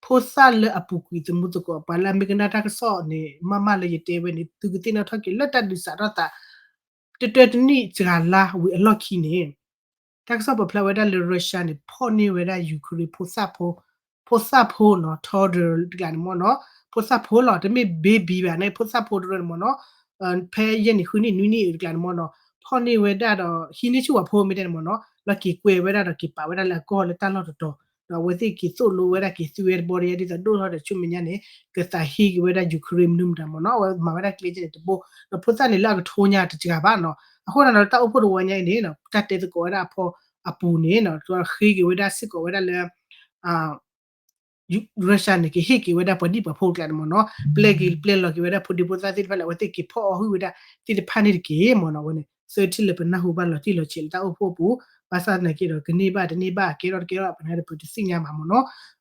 ဖိသၣ်လၢအပူၤကွံာ်သမူသကိး ပှၤလၢအမ့ၢ်ကနၣ်တၢ်ကစီၣ်န့ၣ် မ့ၢ်မ့ၢ်လၢယတဲဝဲန့ၣ် သုကသ့ၣ်နီၣ်ထီၣ်က့ၤလၢတၢ်ဒုးစးထီၣ်သး တတၢတနံၣ်စှၤလါဝံၤအလီၢ်ခံန့ၣ် တၢ်ကစီၣ်ပာ်ဖျါဝဲဒၣ်လၢ Russia န့ၣ် ဖီၣ်န့ၢ်ဝဲဒၣ် Ukraine ဖိသၣ်ဖိ, ဖိသၣ်ဖိနီၤ toddler တကျါန့ၣ်မ့ၢ်နီၤ, ဖိသၣ်ဖိလီၤ တမ့ၢ် baby ဘၣ်န့ၣ် ဖိသၣ်ဖိတရၢန့ၣ်မ့ၢ်နီၤ, ဖဲယဲၢ်နံၣ်ဃုနံၣ်နွံနံၣ်အံၤတကျါန့ၣ်မ့ၢ်နီၤ, ဖီၣ်န့ၢ်ဝဲဒၣ်ဒီး ဟံးန့ၢ်ဆူၣ်ဝဲဖိမ့ၢ်တဲန့ၣ်မ့ၢ်နီၤ, လီၤက့ၤကွဲဝဲဒၣ်ဒီးက့ၤပာ်ဝဲဒၣ်လၢအကီၢ်လၢတၢ်လီၢ်တတီၤ, ဒီးအဝဲသ့ၣ်က့ၤသိၣ်လိဝဲဒၣ်က့ၤသုဝဲတဘီဒီး ဒ်သိးဒိၣ်ထီၣ်ဒီးဆူမဲာ်ညါန့ၣ် ကသးဟ့က့ၤဝဲဒၣ် Ukraine မနုၤမတၤမ့ၢ်နီၤ, အဝဲမၤဝဲဒၣ်ကျဲန့ၣ်တဘိ, ဒီးဖိသၣ်န့ၣ်လၢအကထိညါတစှၤဘၣ်နီၤ, အဃိဒီးတၢ်အိၣ်ဖှိၣ်တဝီညါအံၤန့ၣ် တၢ်တဲသကိးဝဲဒၣ်အဖီအပူၤန့ၣ် ဃ့က့ၤဝဲဒၣ်စ့ၢ်ကီးဝဲဒၣ်လၢ Russia န့ၣ် ကဟ့ၣ်က့ၤဝဲဒၣ်ပှၤဒံၣ်ပှၤဖိတကျါန့ၣ်မ့ၢ်နီၤ, ပျဲက့ၤပျဲလီၤက့ၤဝဲဒၣ်ဖိဒံဖိသၣ်သ့ၣ်တဖၣ်လၢ အဝဲသ့ၣ်က့ၤဖီၣ်အီၣ်ဟုၣ်ဝဲဒၣ်သ့ၣ်တဖၣ်န့ၣ်တက့ၢ်မ့ၢ်နီၤ, အဝဲန့ၣ် သၢထံၣ်လၢပနၢ်ဟူဘၣ်လီၤတံၢ်လီၤဆဲးလၢတၢ်အိၣ်ဖှိၣ်အပူၤ, ဘၣ်ဆၣ်သနာ်က့ဒီး ကန့ၢ်ဘၣ်တန့ၢ်ဘၣ် ကဲထီၣ်တကဲထီၣ် ပနၢ်တပၢၤတသ့ၣ်ညါဘၣ်မ့ၢ်နီၤ,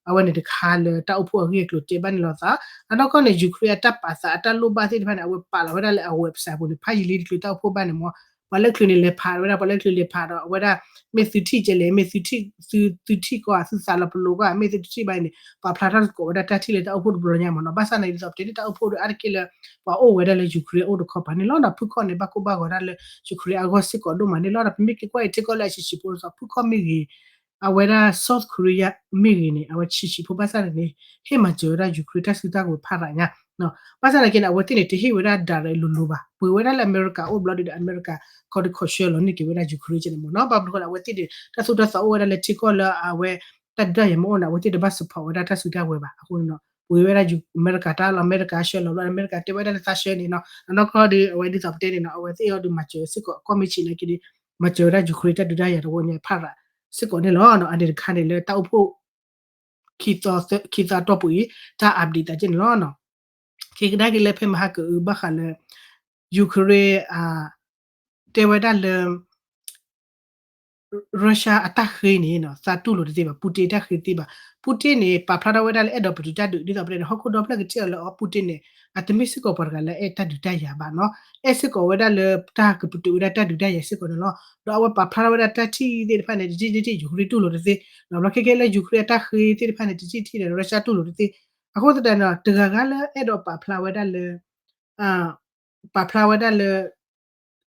အဝဲန့ၣ်တခါလၢတၢ်အိၣ်ဖှိၣ်အဂ့ၢ်အကျိၤတဲဘၣ်န့ၣ်လီၤသး, အနီၢ်ကီၢ်န့ၣ် Ukraine အတၢ်ပာ်သးအတၢ်လိၣ်ဘၣ်သ့ၣ်တဖၣ်န့ၣ် အဝဲပာ်လီၤဝဲဒၣ်လၢအ website ပူၤန့ၣ် ဖးယံာ်လံတချုးတၢ်အိၣ်ဖှိၣ်ဘၣ်န့ၣ်မ့ၢ်, ပှၤလၢချုးန့ၣ်လဲၤဖးဝဲဒၣ် ပှၤလၢချုးလဲၤဖးဒီး အဝဲဒၣ် မ့ၢ်သုထံၣ်ကဲလဲၣ် မ့ၢ်သုထံၣ်ကီး သုသးလီၤပလိာ်ကီး မ့ၢ်သုတထံၣ်ဘၣ်န့ၣ် ပာ်ဖျါထီၣ်သကိးဝဲဒၣ်တၢ်ထံၣ်လၢတၢ်အိၣ်ဖှိၣ်တဘျီညါမ့ၢ်နီၤ, ဘၣ်ဆၣ်သနာ်က့ဒ်သိးပတဲန့ၣ် တၢ်အိၣ်ဖှိၣ်ဒီးအါတက့ၢ်လၢ ပှၤအိၣ်ဝဲဒၣ်လၢ Ukraine အိၣ်တခီပၤန့ၣ်လီၤ, ဒီးဖုခီၣ်န့ၣ် ဘၣ်ကိၢ်ဘၣ်ဂီၤဒၣ်လၢ Ukraine အဂီၢ်စ့ၢ်ကီးဒိၣ်မးန့ၣ်လီၤ, ဒီးပမ့ၢ်က့ၤကွၢ်အံၤထံကီၢ်လၢအဆံးဆံးဖိဒ်သိး ဖုခီၣ်မ့ၢ်ဂ့ၤ အဝဲဒၣ် South Korea မ့ၢ်ဂ့ၤန့ၣ် အဝဲဆံးဆံးဖိဘၣ်ဆၣ်န့ၣ် ဟ့ၣ်မၤစၢၤဝဲဒၣ် Ukraine တၢ်စုတၢ်ကဝဲၤဖးရၤညါ, ဘၣ်ဆၣ်သနာ်က့န့ၣ် အဝဲသ့ၣ်န့ၣ် တဟ့ၣ်ဝဲဒၣ် direct လိၤလိၤဘၣ်, ပှ့ၤဝဲဒၣ်လၢအမဲရကၤအိၣ်ဘျီဒုးဒီး အမဲရကၤ ခီဒုးခီဆှၢလီၤန့ၢ်က့ၤဝဲဒၣ် Ukraine ကဲန့ၣ်မ့ၢ်နီၤ, ဘၣ်မနုၤအဃိလဲၣ် အဝဲသ့ၣ်န့ၣ် တၢ်သိၣ်တၢ်သီအိၣ်ဝဲဒၣ်လၢထံကီၢ်လၢအဝဲ တၢ်ဒုးတၢ်ယၤမ့ၢ်အိၣ်န့ၣ် အဝဲသ့ၣ်တဘၣ် support ဝဲဒၣ်တၢ်စုတၢ်ကဝဲၤဘၣ်, အဃိန့ၣ် ပှ့ၤဝဲဒၣ် အမဲရကၤတၢ်လီၤ, အမဲရကၤဆှၢလီၤဘျီ အမဲရကၤတဲဝဲဒၣ်လၢသးဆှၢန့ၣ်နီၤ, အနီၢ်ကီၢ်ဒီး အဝဲဒ်သိးပတဲန့ၣ်နီၤ အဝဲသ့ၣ်အီၤဒုးမၤစၢၤစ့ၢ်ကီး ကီၢ်မ့ၢ်ဆံးနာ်က့ဒီး မၤစၢၤဝဲဒၣ် Ukraine တၢ်ဒုးတၢ်ယၤတဝီညါဖးရၤစ့ၢ်ကီးန့ၣ်လီၤ, အန့ၣ်တခါန့ၣ်လၢတၢ်အိၣ်ဖှိၣ် ခံသီသၢ ခံသီအတီၢ်ပူၤအံၤ တၢ် update သးက့န့ၣ်လီၤ, က့ၤကဒါက့ၤလၢဖဲမဟါကအုးဘၣ်ဃးလၢ Ukraine တဲဝဲဒၣ်လၢ Russia အတၢ်ဃ့န့ၣ် သးတူၢ်လိာ်တသ့ဘၣ်, Putin အတၢ်ဃ့တသ့ဘၣ်. Putin န့ၣ် ပာ်ဖျါထီၣ်ဝဲဒၣ်လၢအဲၣ်ဒိးပတုာ်တၢ်ဒုး ဒ်သိးပတဲန့ၣ် ဟီၣ်ခိၣ်ဒီဖျၢၣ်ကထံၣ်အီၤလၢအီၤ Putin န့ၣ် အတမ့ၢ်စ့ၢ်ကီးပှၤတဂၤလၢအဲၣ်တၢ်ဒုးတၢ်ယၤဘၣ်နီၤ, အဲၣ်စ့ၢ်ကီးဝဲဒၣ်လၢတၢ်ကပတုာ်ဝဲဒၣ်တၢ်ဒုးတၢ်ယၤစ့ၢ်ကီးန့ၣ်လီၤ. ဒီးအဝဲပာ်ဖျါထီၣ်ဝဲဒၣ်တၢ်ထံၣ်သ့ၣ်တဖၣ်န့ၣ် တထံၣ်တထံၣ် ယူၤခရ့ၣ်တူၢ်လိာ်တသ့, ဒီးဘျီခဲခဲလၢယူၤခရ့ၣ်အတၢ်ဃ့သ့ၣ်တဖၣ်န့ၣ် တထံၣ်တထံၣ်ဒီး Russia တူၢ်လိာ်တသ့. အဃိသတးန့ၣ် တဂၤဂၤလၢအဲၣ်ဒိးပာ်ဖျါဝဲဒၣ်လၢ ပာ်ဖျါဝဲဒၣ်လၢ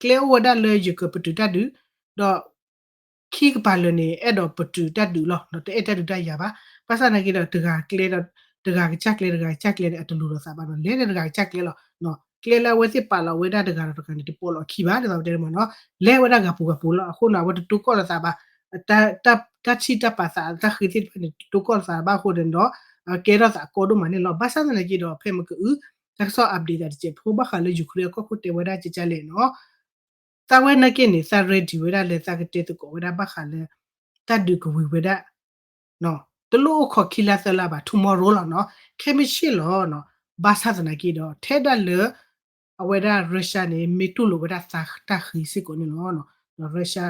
ကျဲအိၣ်ဝဲဒၣ်လၢယကပတုာ်တၢ်ဒုး, ဒီး ခံကပၤလၢာ်န့ၣ် အဲၣ်ဒိးပတုာ်တၢ်ဒုးလီၤ, တအဲၣ်တၢ်ဒုးတၢ်ယၤဘၣ်. ဘၣ်ဆၣ်သနာ်က့ဒီး တဂၤကျဲဒီး တဂၤကစၢ်ကျဲ တဂၤကစၢ်ကျဲန့ၣ် အတလိၤလိာ်သးဘၣ်နီၤ, လဲၤလၢတဂၤကစၢ်ကျဲလီၤ. ကျဲလၢအဝဲသ့ၣ်ပာ်လီၤဝဲဒၣ်တဂၤဒီးတဂၤန့ၣ် တပိာ်လီၤအခံဘၣ် ဒ်သိးပတဲန့ၣ်မ့ၢ်နီၤ, လဲၤဝဲဒၣ်ဂၤပူၤဂၤပူၤလီၤ. အဃိန့ၣ် အဝဲတတိကီၢ်လိာ်သးဘၣ်, တၢ်ထံၣ်တၢ်ပာ်သးတၢ်ဃ့သ့ၣ်တဖၣ်န့ၣ် တတိကီၢ်လိာ်သးဘၣ်အဃိန့ၣ်ဒီး ကဲထီၣ်သးကီဒိၣ်မးန့ၣ်လီၤ. ဘၣ်ဆၣ်သနာ်က့ဒီး ဖဲမ့ၢ်ကအု တၢ်ကစီၣ် update သးတစဲးဖိ ဘၣ်ဃးလၢယူၤခရ့ၣ်အကီၢ်ခိၣ်တဲဝဲဒၣ်ကကလဲၣ်နီၤ သးဝဲနာ်က့န့ၣ် သး ready ဝဲဒၣ်လၢသးကတဲသကိးဝဲဒၣ်ဘၣ်ဃးလၢ တၢ်ဒုးကဝံၤဝဲဒၣ် တလိၣ်အိၣ်ခိးခံလါသၢလါဘၣ် tomorrow လီၤနီၤ, ခဲမုၢ်ဆ့ၣ်လီၤနီၤ. ဘၣ်ဆၣ်သနာ်က့ဒီး ထဲဒၣ်လၢ အဝဲဒၣ် Russia န့ၣ် မ့ၢ်တူၢ်လိာ်ဝဲဒၣ်သးတၢ်ဃ့စ့ၢ်ကီးန့ၣ်လီၤ. ဒီး Russia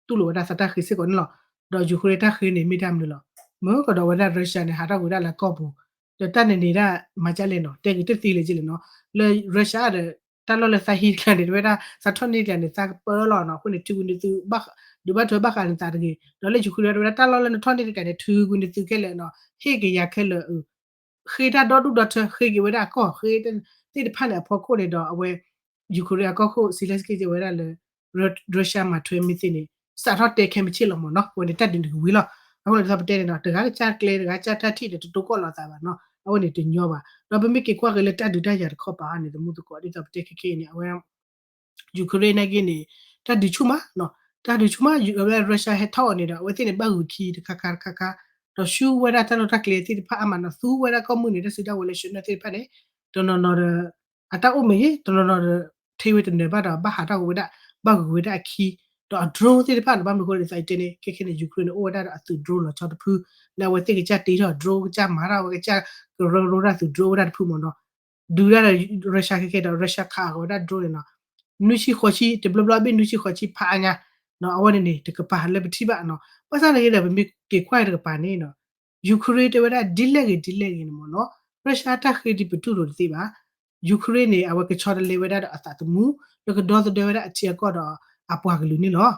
တူၢ်လိာ်ဝဲဒၣ်သးတၢ်ဃ့စ့ၢ်ကီးန့ၣ်လီၤ. ဒီးယူၤခရ့ၣ်တၢ်ဃ့န့ၣ် မ့ၢ်တၢ်မနုၤလီၤ. မ့ၢ်ကဒီးဝဲဒၣ် Russia န့ၣ် ဟးထီၣ်ကွံာ်ဒၣ်လၢကီၢ်ပူၤ ဒီးတၢ်န့ၣ်န့ၣ်ဒၣ် မၤကလဲၣ်နီၤ တဲက့ၤတသ့လၢကလဲၣ်နီၤ, လၢ Russia ဒီး တၢ်လီၢ်လၢသးဟံးတကျါန့ၣ် တဝဲဒၣ် သးထီၣ်န့ၢ်တကျါန့ၣ် သးကပၢလီၤနီၤ, အဃိန့ၣ် ထံဝံၤနသု ဒုးဘၣ်ထွဲဘၣ်ဃးန့ၣ်သးတဂ့ၤ, ဒီးလၢယူၤခရ့ၣ်တဝဲဒၣ် တၢ်လီၢ်လၢနထီၣ်န့ၢ်တကျါန့ၣ် ထံဝံၤနသုခဲလၢာ်နီၤ, ဟ့ၣ်က့ၤယၤခဲလၢာ် ဃ့တၢ်ဒီဒူၣ်ဒီထၢ ဃ့က့ၤဝဲဒၣ်အကီၢ် ဃ့သ့ၣ်တဖၣ်န့ၣ် အဖီခိၣ်န့ၣ်ဒီး အဝဲ ယူၤခရ့ၣ်အကီၢ်ခိၣ် Zelenskyy တဲဝဲဒၣ်လၢ Russia မၤထွဲမ့ၢ်သ့န့ၣ် စးထီၣ်တဲခဲမုၢ်ဆ့ၣ်လီၤမ့ၢ်နီၤ, အဝဲန့ၣ်တၢ်ဒုးန့ၣ်ကဝံၤလီၤ. အဃိန့ၣ် ဒ်သိးပတဲန့ၣ်နီၤ တဂၤကစၢ်ကျဲ တဂၤကစၢ်တၢ်ထံၣ်ဒီး တတိကီၢ်လိာ်သးဘၣ်နီၤ, အဝဲန့ၣ်တညီဘၣ်. ဒီးပမ့ၢ်က့ၤကွၢ်က့ၤလၢတၢ်ဒုးတၢ်ယၤတခီပၤန့ၣ် သမူသကိး ဒ်သိးပတဲခဲခဲအံၤန့ၣ် အဝဲ ယူၤခရ့ၣ်နာ်က့န့ၣ် တၢ်ဒုးဆူၣ်မးနီၤ, တၢ်ဒုးဆူၣ်မး အဝဲ Russia ဟဲထီၣ်အီၤန့ၣ်ဒီး အဝဲသ့ၣ်န့ၣ် ဘၣ်ဂုာ်ခံတခါခါတခါခါ, ဒီးဆူဝဲဒၣ်တၢ်လီၢ်တၢ်ကျဲသ့ၣ်တဖၣ်အါမးနီၤ, သူဝဲဒၣ်ကီၢ်မုၢ်န့ၣ် တၢ်စုတၢ်ဝဲၤလၢ China သ့ၣ်တဖၣ်န့ၣ် တနီၤနီၤဒီး အတၢ်အိၣ်မ့ၢ်ဂ့ၤ တနီၤနီၤဒီး ထံဝဲတနၢၤဘၣ်ဒီး ဘၣ်ဟးထီၣ်ဝဲဒၣ် ဘၣ်ဂုာ်ဝဲဒၣ်အခံ, ဒီးအ drone သ့ၣ်တဖၣ်န့ၣ် ဘၣ်မနုၤအဃိလဲၣ် ဒ်သိးယတဲန့ၣ် ခဲခဲန့ၣ် ယူၤခရ့ၣ်န့ၣ် အိၣ်ဝဲဒၣ်ဒီးအသုး drone လီၤဆီတဖု လၢအဝဲသ့ၣ်ကစၢ်တ့ထီၣ် drone ကစၢ်မၤထီၣ်ဝဲ ကစၢ်ကရၢကရိတၢ်သုး drone အိၣ်ဝဲဒၣ်တဖုမ့ၢ်နီၤ, ဒုးဒၣ်ဒီး Russia ခဲခဲဒီး Russia ခးအဂီၤဝဲဒၣ် drone န့ၣ်နီၤ, နွံဆံဃိးဆံ တဘျီဘျီအဘ့ၣ်နွံဆံဃိးဆံဖးအါညါ, အဝဲန့ၣ်န့ၣ် တကပၤလၢပထံၣ်ဘၣ်နီၤ, ဘၣ်ဆၣ်န့ၣ်က့ဒီး ပမ့ၢ်က့ၤကွၢ်တကပၤန့ၣ်နီၤ ယူၤခရ့ၣ်တဲဝဲဒၣ်ဒ်လဲၣ်ဂ့ၤဒ်လဲၣ်ဂ့ၤန့ၣ်မ့ၢ်နီၤ, Russia တၢ်ဃ့ဒ်ပတူၢ်လိာ်တသ့ဘၣ်, ယူၤခရ့ၣ်န့ၣ် အဝဲကဆီတလဲဝဲဒၣ်ဒီးအသးသမူ လၢကဒီသဒၢဝဲဒၣ်အထံအကီၢ်ဒီးအပှၤကလုာ်န့ၣ်လီၤ.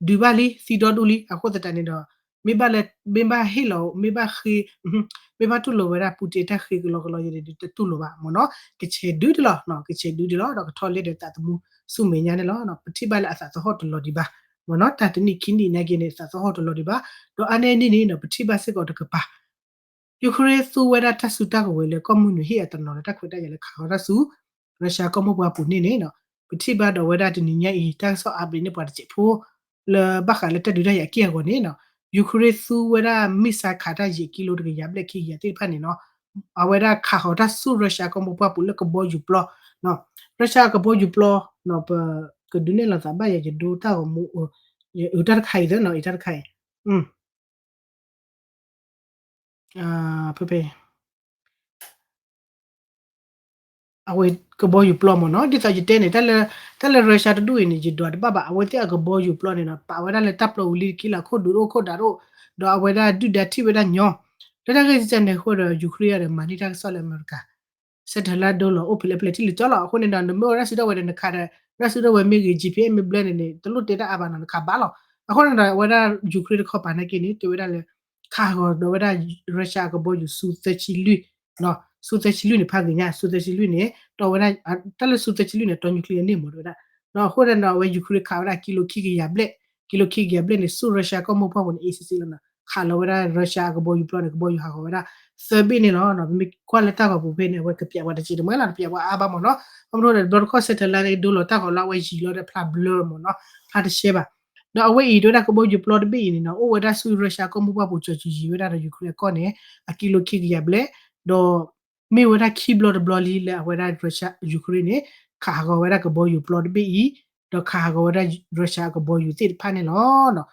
ဒုးဘၣ်လံ သံဒီဒူၣ်လံ အဃိသတးန့ၣ်ဒီး မ့ၢ်ဘၣ်လၢ မ့ၢ်ဘၣ်ဟ့ၣ်လီၤ မ့ၢ်ဘၣ်ဃ့ မ့ၢ်ဘၣ်တူၢ်လိာ်ဝဲဒၣ် Putin တၢ်ဃ့ကလီကလီယဲန့ၣ် တတူၢ်လိာ်ဘၣ်မ့ၢ်နီၤ, ကဆဲးဒုတလီၤနီၤ, ကဆဲးဒုတလီၤ ဒီးကထီၣ်လဲဒီးသးသမူဆူမဲာ်ညါန့ၣ်လီၤ. ပထံၣ်ဘၣ်လၢအသးသဟီၣ်တလီၤဒံးဘၣ် မ့ၢ်နီၤတၢ်တနံၣ်ခံနံၣ်နာ်က့န့ၣ် သးသဟီၣ်တလီၤဒံးဘၣ်, ဒီးအါန့ၢ်န့ၣ်န့ၣ်နီၤ ပထံၣ်ဘၣ်စ့ၢ်ကီးတကပၤ ယူၤခရ့ၣ်သူဝဲဒၣ်တၢ်စုတၢ်ကဝဲၤလၢကီၢ်မုၢ်နုာ်ဟ့ၣ်အတနီၤလၢတၢ်ခွဲးတၢ်ယာ်လၢခးဃီၤတၢ်ဆူ Russia ကီၢ်မိၢ်ပှၢ်ပူၤန့ၣ်န့ၣ်နီၤ, ပထံၣ်ဘၣ်ဒီးဝဲဒၣ်တနံၤညါအံၤ တၢ်ကစီၣ် update န့ၢ်ပှၤတစဲးဖိ လၢဘၣ်ဃးလၢတၢ်ဒုးတၢ်ယၤအက့ၢ်အဂီၤန့ၣ်နီၤ, ယူၤခရ့ၣ်သူဝဲဒၣ် missile ခးတၢ်ယဲၢ်ကံလိတကယၤဘျဲၣ် ခံကယၤသ့ၣ်တဖၣ်န့ၣ်နီၤ, အဝဲဒၣ်ခးဃီၤတၢ်ဆူ Russia ကီၢ်မိၢ်ပှၢ်ပူၤလၢကဘီယူၤပျီ Russia ကဘီယူၤပျီနီၤ, ပကဒုးနဲၣ်လီၤသးဘၣ်ယၤ ယဒိတၢ်ဂီၤမူ အတၢ်တခါအံၤသနီၤ အတၢ်တခါအံၤ ဖဲဖဲ အဝဲကဘီယူၤပျီမ့ၢ်နီၤ, ဒ်သိးယတဲန့ၣ် တၢ်လၢ တၢ်လၢ Russia တဒူၣ်အံၤန့ၣ် ယဒွးတဘၣ်ဘၣ်, အဝဲသ့ၣ်အကဘီယူၤပျီန့ၣ်နီၤ ပာ်ဝဲဒၣ်လၢတၢ်ပျီဝံၤလံတက့ၢ်လီၤ, ခိၣ်ဒုးတအိၣ်ခိၣ်ဒးတအိၣ်, ဒီးအဝဲဒၣ်ဒုၣ်ဒါထံၣ်ဝဲဒၣ်ညီ, လၢတၢ်ဂ့ၢ်ကဲန့ၣ်အဃိဒီး ယူၤခရ့ၣ်ဒီးမၤန့ၢ်တၢ်ကစီၣ်လၢအမဲရကၤ satellite ဒိလီၤအိၣ်ဖဲလဲၣ်ဖဲလဲၣ်ထံၣ်လၢကၠီလီၤ, အဃိန့ၣ်ဒီး နမ့ၢ်အိၣ်ဒၣ်စုဒီးဝဲဒီးနခးဒီး ဒၣ်စုဒီးဝဲမ့ၢ်ဂ့ၤ GPS မ့ၢ်ဘျၢန့ၣ်န့ၣ် တလိၣ်တဲတၢ်အါဘၣ်နီၤ နခးဘၣ်လီၤ, အဃိန့ၣ်ဒီး အဝဲဒၣ်ယူၤခရ့ၣ်တခီပၤနာ်က့န့ၣ် တဲဝဲဒၣ်လၢ ခးဂီၤဒီးဝဲဒၣ် Russia အကဘီယူၤ Su သၢဆံလွံၢ် Su သၢဆံလွံၢ်န့ၣ် ဖးဂ့ၤညါ Su သၢဆံလွံၢ်န့ၣ် တီဝဲဒၣ် တၢ်လၢ Su သၢဆံလွံၢ်န့ၣ် တီ nuclear န့ၣ်မ့ၢ်တဲဝဲဒၣ်, ဒီးအဃိန့ၣ်ဒီး အဝဲယူၤခရ့ၣ်ခးဝဲဒၣ်ကံလိခံကယၤဘျဲၣ်, ကံလိခံကယၤဘျဲၣ်န့ၣ် ဆူ Russia ကီၢ်မိၢ်ပှၢ်ပူၤန့ၣ် အ့စ့စ့လီၤနီၤ, ခးလီၤဝဲဒၣ် Russia အကဘီယူၤပျီန့ၣ် ကဘီယူၤဟးဂီၤဝဲဒၣ် သၢဘ့ၣ်န့ၣ်လီၤ, ပမ့ၢ်ကွၢ်လၢတၢ်ဂီၤပူၤဖဲန့ၣ် အဝဲကပျးပှၤတစဲးတမှဲလီၤ, တပျးပှၤအါဘၣ်မ့ၢ်နီၤ, ဘၣ်မနုၤဒီး တဘျီတခီၣ် satellite န့ၣ် ဒိလီၤတၢ်ဂီၤလၢအဝဲယံၤလီၤဒီးဖျါဘျၢမ့ၢ်နီၤ, ဖျါတရှဲဘၣ် ဒီးအဝဲအံၤ တဲဝဲဒၣ်ကဘီယူၤပျီတဘ့ၣ်အံၤန့ၣ်နီၤ အိၣ်ဝဲဒၣ်ဆူ Russia ကီၢ်မိၢ်ပှၢ်ပူၤ ကၠီၤကၠံယံၤဝဲဒၣ်ဒီး ယူၤခရ့ၣ်အကီၢ်န့ၣ် အကံလိခံကယၤဘျဲၣ်, ဒီးမ့ၢ်ဝဲဒၣ်ခံဘျီတဘျီလံလၢအဝဲဒၣ် Russia ယူၤခရ့ၣ်န့ၣ် ခးဟးဂီၤဝဲဒၣ်ကဘီယူၤပျီတဘ့ၣ်အံၤ, ဒီးခးဟးဂီၤဝဲဒၣ် Russia အကဘီယူၤသ့ၣ်တဖၣ်န့ၣ်လီၤ.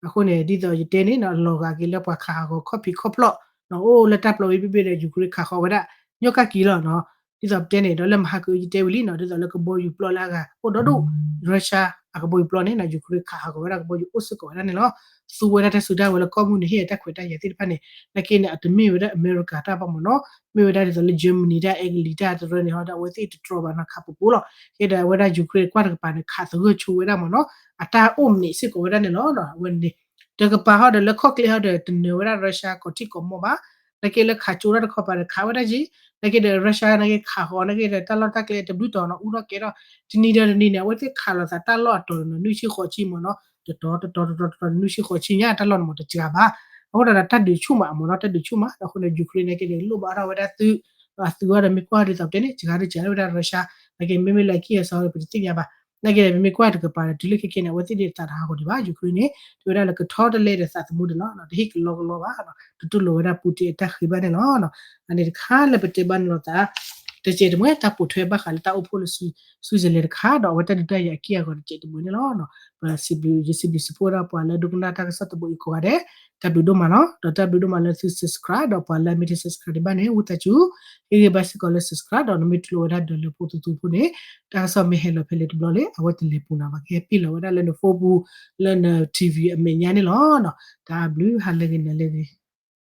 အဃိန့ၣ် ဒ်သိးယတဲန့ၣ်နီၤ လီၤဂာ်က့ၤလၢပှၤခးဟးဂီၤခီၣ်ဖံးခီၣ်ဖျီၣ်နီၤ အိၣ်လၢတၢ်ပျီဝံၤဘ့ၣ်ဘ့ၣ်ဒီး ယူၤခရ့ၣ်ခးဃီၤဝဲဒၣ် ညီကၣ်က့ၤလီၤနီၤ. ဒ်သိးပတဲန့ၣ်ဒီးလၢမဟါကအုယတဲဝံၤလံနီၤ ဒ်သိးလၢကဘီယူၤပျီလၢအဂၤအိၣ်ဒီဒူၣ် Russia အကဘီယူၤပျီန့ၣ် Ukraine ခးဟးဂီၤဝဲဒၣ်ကဘီယူၤအိၣ်စ့ၢ်ကီးဝဲဒၣ်န့ၣ်လီၤ. သူဝဲဒၣ်တၢ်စုတၢ်ဝဲၤလၢကီၢ်မုၢ်နုာ်ဟ့ၣ်အတၢ်ခွဲးတၢ်ယာ်သ့ၣ်တဖၣ်န့ၣ် နာ်က့န့ၣ် အတမ့ၢ်ဝဲဒၣ်အမဲရကၤတၢ်ဘၣ်မ့ၢ်နီၤ, မ့ၢ်ဝဲဒၣ်ဒ်သိးလၢ Germany တၢ် Italy တၢ်တရၢန့ၣ်ဟီဒီး အဝဲသ့ၣ်တတြီဘၣ်နီၤ ခးပူၤပူၤလီၤ. ကဲဒီးအဝဲဒၣ် Ukraine ကွၢ်တကပၤန့ၣ် ခးသဂၢၢ်ဆိဝဲဒၣ်မ့ၢ်နီၤ, အတၢ်အိၣ်မံးနံးစ့ၢ်ကီးဝဲဒၣ်န့ၣ်လီၤ. အဝဲန့ၣ် တကပၤဟီဒီးလၢခီၣ်ကျဲဟီဒီး တနၢၤဝဲဒၣ် Russia ကိးထံၣ်ကိးမီၢ်ဘၣ်, နာ်က့လၢခးကၠိတၢ်တခီပၤဒီးခးဝဲဒၣ်က့, နာ်က့ဒီး Russia နာ်က့ခးဃီၤ နာ်က့ဒီးတၢ်လီၢ်တၢ်ကျဲတဘျုးတီၤနီၤ အူထီၣ်ကဲထီၣ်, တနံၤဒီးတနံၤန့ၣ် အဝဲသ့ၣ်ခးလိာ်သးတၢ်လီၢ်အတီၤနီၤ နွံဆံဃိးဆံမ့ၢ်နီၤ, တတီၤတတီၤတတီၤတတီၤ နွံဆံဃိးဆံညါ တၢ်လီၢ်န့ၣ်မ့ၢ်တစှၤဘၣ်, အဃိဒီးတၢ်ဒုးဆူၣ်မးအမ့ၢ်နီၤ တၢ်ဒုးဆူၣ်မး ဒီးအဃိန့ၣ် Ukraine နာ်က့ဒီးလိၣ်ဘၣ်ထီၣ်ဝဲဒၣ်သုး, ဒီးအသုးအီၤဒီးမ့ၢ်ကွၢ်ဒ်သိးပတဲန့ၣ် စှၤဒီးစှၤဝဲဒၣ် Russia, နာ်က့မ့မ့ၢ်လၢအကံၢ်အစီဒီးပတသ့ၣ်ညါဘၣ်, နာ်က့ဒီး ပမ့ၢ်ကွၢ်တကပၤဒီးတုၤလၢခဲကဲန့ၣ် အဝဲသ့ၣ်ဒ်သးတဟးဂီၤဒံးဘၣ် Ukraine န့ၣ် တဲဝဲဒၣ်လၢကထီတလဲဒီးသးသမူဒီးလီၤ တဟ့ၣ်ကလီကလီဘၣ်, တတူၢ်လိာ်ဝဲဒၣ် Putin အတၢ်ဃ့ဘၣ်န့ၣ်လီၤ. အန့ၣ်တခါလၢပတဲဘၣ်န့ၣ်လီၤသး တစဲးတမှဲ တၢ်ပိာ်ထွဲဘၣ်ဃးလၢတၢ်အိၣ်ဖှိၣ်လၢ Switzerland တခါ ဒီးအဝဲတၢ်ဒုးတၢ်ယၤအကံၢ်အဂီၤတစဲးတမှဲန့ၣ်လီၤ. ပစံးဘျုး ယစံးဘျုးစံးဖှိၣ်ဝဲဒၣ်ပှၤလၢဒိကနၣ်တၢ်ကစီၣ်တဘိအံၤကိးဂၤဒဲး, တၢ်ဘျုးဒိၣ်မးလီၤ. ဒီးတၢ်ဘျုးဒိၣ်မးလၢသု subscribe ဒီးပှၤလၢအမ့ၢ်တ subscribe ဒံးဘၣ်န့ၣ် ဝံသးစူၤ ဟ့ၣ်ဂံၢ်ဘၣ်စ့ၢ်ကီးလၢ subscribe ဒီးနမ့ၢ်တူၢ်လိာ်ဝဲဒၣ်ဒီးလၢဖိသူသူဖိန့ၣ် တၢ်ကစီၣ်မ့ၢ်ဟဲလီၤဖဲလဲၣ်တဘျီလံ အဝဲတလဲၤပူၤနၤဘၣ် ကဟဲပ့ၢ်လီၤဝဲဒၣ်လၢန phone ပူၤ လၢန TV အမဲာ်ညါန့ၣ်လီၤ. တၢ်ဘျုးဟါလၢဂ့ၤနၤလၢဂ့ၤ